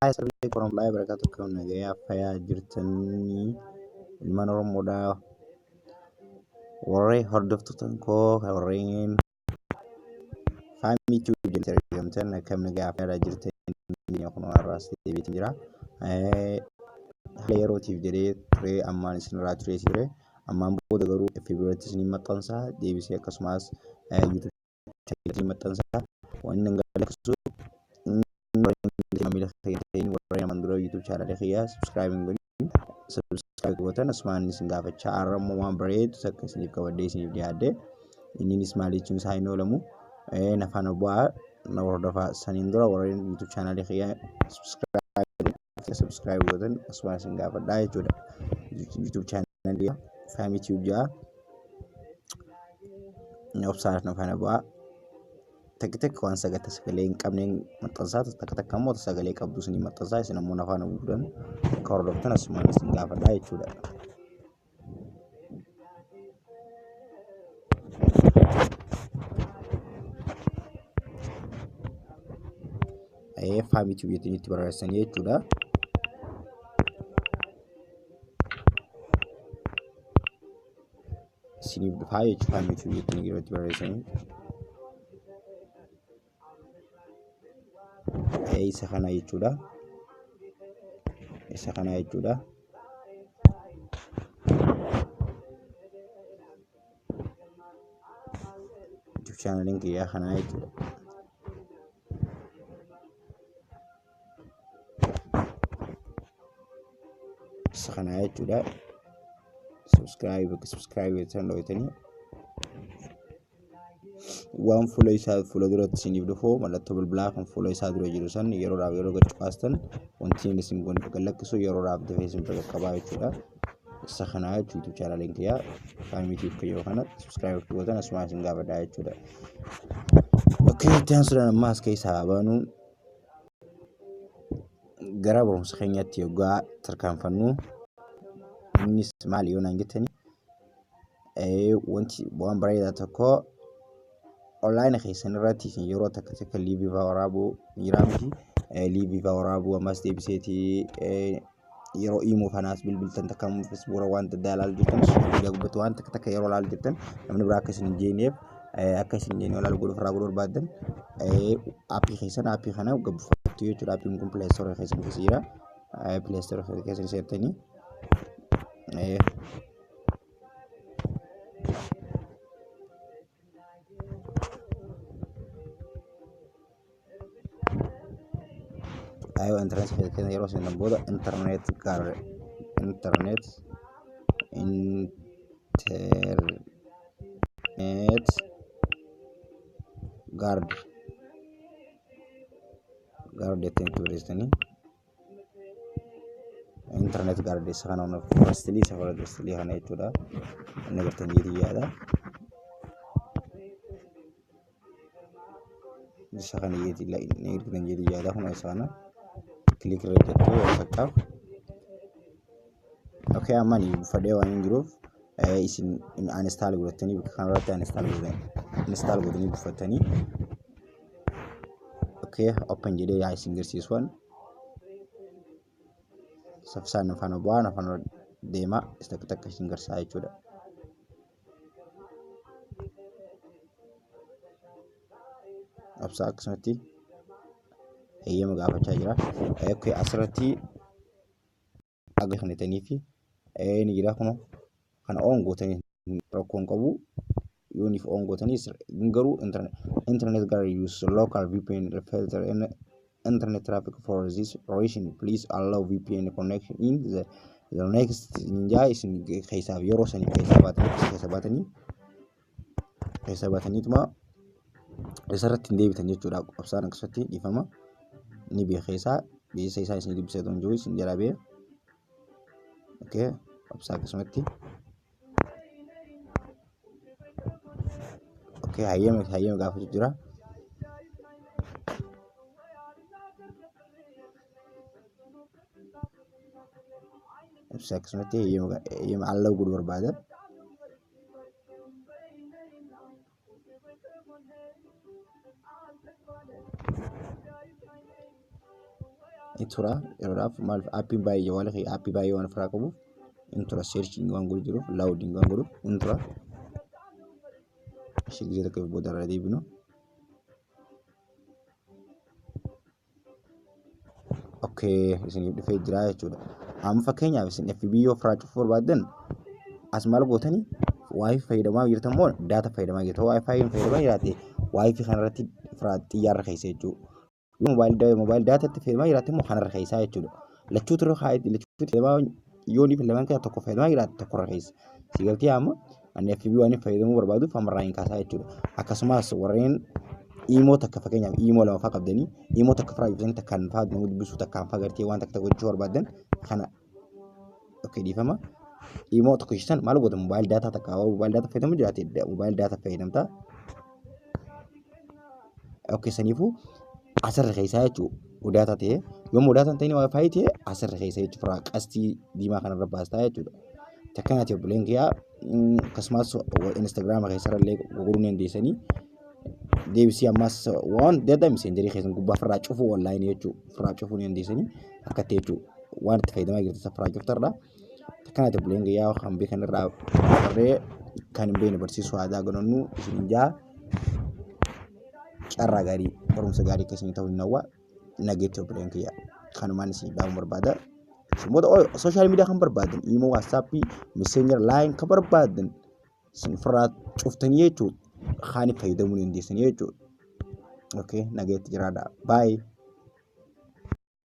Assalamu alaikum warahmatullahi wabarakatuh. Akkam nagayaa fayyaa jirtanii ilmaan Oromoodhaa warreen hordoftoota koo warreen Faamii Tube jalatti argamtan akkam nagayaa fayyaa jirtanii kun har'aas deebiitiin jira. Haala yerootiif jedhee turee ammaan isinirraa turee ture. Ammaan booda garuu FB irratti isin maxxansa deebisee akkasumas YouTube channel maxxansa. Waan inni galakkisu maamila ta'in warreen aman dura YouTube channel kiyya subscribe hin godhin subscribe gootan asumaan isin gaafachaa har'a immoo waan bareedu takka isiniif qabadhee isiniif dhiyaadhe. Inninis maal jechuun isaa hin oolamu. Na faana bu'aa na hordofaa saniin dura warreen YouTube channel kiyya subscribe gootan asumaan isin gaafadhaa jechuudha. YouTube channel kiyya Faamii Tube jedha. Obsaan na faana bu'aa. Takka takka waan sagalta sagalee hin qabneen maxxansaa takka takka immoo sagalee qabdu isin maxxansaa isin ammoo na faana bu'uudhaan akka hordoftan asumaan isin gaafadhaa jechuudha. Faamii Tube jettanii itti barreessanii jechuudha. Isiniif dhufaa jechuudha Faamii Tube jettanii yeroo itti barreessanii. Isa kana jechuudha. Isa kana jechuudha. YouTube channeliin kiyyaa kanaa jechuudha. Isa kanaa jechuudha. Subscribe bakka subscribe jettan dhooytanii waan fuula isaa fuula duratti isiniif dhufu mallattoo bilbilaa kan fuula isaa dura jiru san yeroodhaaf yeroo gad cuqaastan wanti inni isin gad lakkisu yeroodhaaf dafee isin bira qaqqabaa jechuudha. Isa kanaa jechuudha YouTube chaanaaliin kiyyaa Faamii Tube kiyyoo kana subscribe gootan asumaan isin gaafadhaa jechuudha. Okay, itti aansuudhaan ammaa as keessaa baanu gara barumsa keenyaatti yoggaa tarkaanfannu innis maali yoo naan jettani wanti waan bareedaa tokko online keessan irratti isin yeroo takka takka liivii fa'aa waraabuu jira miti liivii fa'aa waraabuu ammas deebiseeti yeroo imoo fanaas bilbiltan takka feesbuuka waan adda addaa ilaalu jirtan sooshaal miidiyaa gubbatti waan takka takka yeroo ilaalu jirtan namni biraa akka isin hin jeeneef akka isin hin jeene ilaalu godhu ofirraa godhuu barbaaddan aappii keessan aappii kana gabbufattu jechuudha. Aappiin kun pileestoorii keessan keessa jira. Pileestoorii keessan seentanii Ayoo internet keessa yeroo seentan booda internet gar internet internet guard guard jettanii itti barreessitanii internet guard isa kana firstly isa firstly kana jechuudha inni gartan jeetii yaada. Isa kana jeetii inni argitan jeetii yaada kun isa kana kilik irra jettu yoo takkaaf. Okay, amma ani buufadhee waan hin jiruuf isin uninstall godhattanii bakka kanarratti uninstall godhatanii install godhanii buufattanii okay open jedhee yaa isin garsiisuwan saffisaan afaan bu'aan afaan deema isa takka takka isin garsiisaa jechuudha. Obsaa akkasumatti heeyyama gaafachaa jira. Okay, asirratti aga kennitanii fi ni jira kun kana on gootanii rakkoo hin qabu. Yooniif on gootanii garuu internet guard use local VPN filter and internet traffic for this region please allow VPN connection in the next ninjaa isin keessaaf yeroo sanii keessaa baatanii keessa baatanii keessa baataniituma isarratti hin deebitan jechuudha. Obsaan akkasumatti dhiifama ni beeka isaa beeksisa isaa isin dubbisee otoo hin jiru isin jalaa bee. Okay, obsaa akkasumatti. Okay, hayyama hayyama gaafachuu jira. Obsaa akkasumatti hayyama hayyama allow godhuu barbaada. Ni tura yeroodhaaf, maaliif aappiin baay'ee jawaala kee aappii baay'ee waan ofirraa qabuuf in tura, searching waan godhu jiruuf, loading waan godhuuf in tura. Ishee gisee tokko booda irra deebinu. Okay, isiniif dhufee jira jechuudha. Amma fakkeenyaaf isin FB yoo ofirraa cufuu barbaaddan as maal gootanii? Wifi fayyadamaa jirtan moo data fayyadamaa jirtan? Wifi fayyadamaa jiraate wifi kanarratti ofirraa xiyyaarra keessa jechuudha. Yoo mobile datatti fayyadamaa jiraatte immoo kanarra keessaa jechuudha. Lachuutu irra kaa'ee lachuutu fayyadamaa yoo ni lamaan keessaa tokko fayyadamaa jiraatte tokkorra keessa. Si galtee amma ani FB waan fayyadamuu barbaaduuf ammarraa hin kaasaa jechuudha. Akkasumas warreen iimoo takka, fakkeenyaaf iimoo lama fa'aa qabdanii, iimoo takka ofirraa ibsanii takkaan fa'aa nama dubbisuu, takkaan fa'aa gartee waan takka gochuu barbaadan kana, okay, dhiifama. Iimoo tokko ishisan maal goota? Mobile data takka mobile data fayyadamu jiraate mobile data fayyadamta. Okay, saniifuu asirra keessaa jechuudha. Data ta'e yoo data hin ta'in wifi ta'e asirra keessa jechuudha. Qastii diimaa kanarra baastaa jechuudha. Takkanaati obboleen kiyyaa, akkasumas Instagiraama keessarra illee gurguruu ni dandeessanii. Deebisii ammas waan adda Messengerii keessan gubbaa ofirraa cufuu, onlineii jechuudha. Ofirraa cufuu ni dandeessanii akka ta'e jechuudha. Waan itti fayyadamaa jirtan ofirraa cuftarra. Takkanaati obboleen kiyyaa, kan beekan irraa barree kan hin beekne barsiisuu aadaa godhannu isin jaa. Carraa gaarii, barumsa gaarii akka isin ta'u hin hawwa. Nageetti obboleen kiyya, kanumaan isin dhaamuu barbaada. Booda social media kan barbaadan, imo, WhatsAppii, Messenger, Line kan barbaadan isin ofirraa cuftanii jechuudha. Kaan fayyadamuu dandeessanii jechuudha. Okay, nageetti jiraadha. Bye.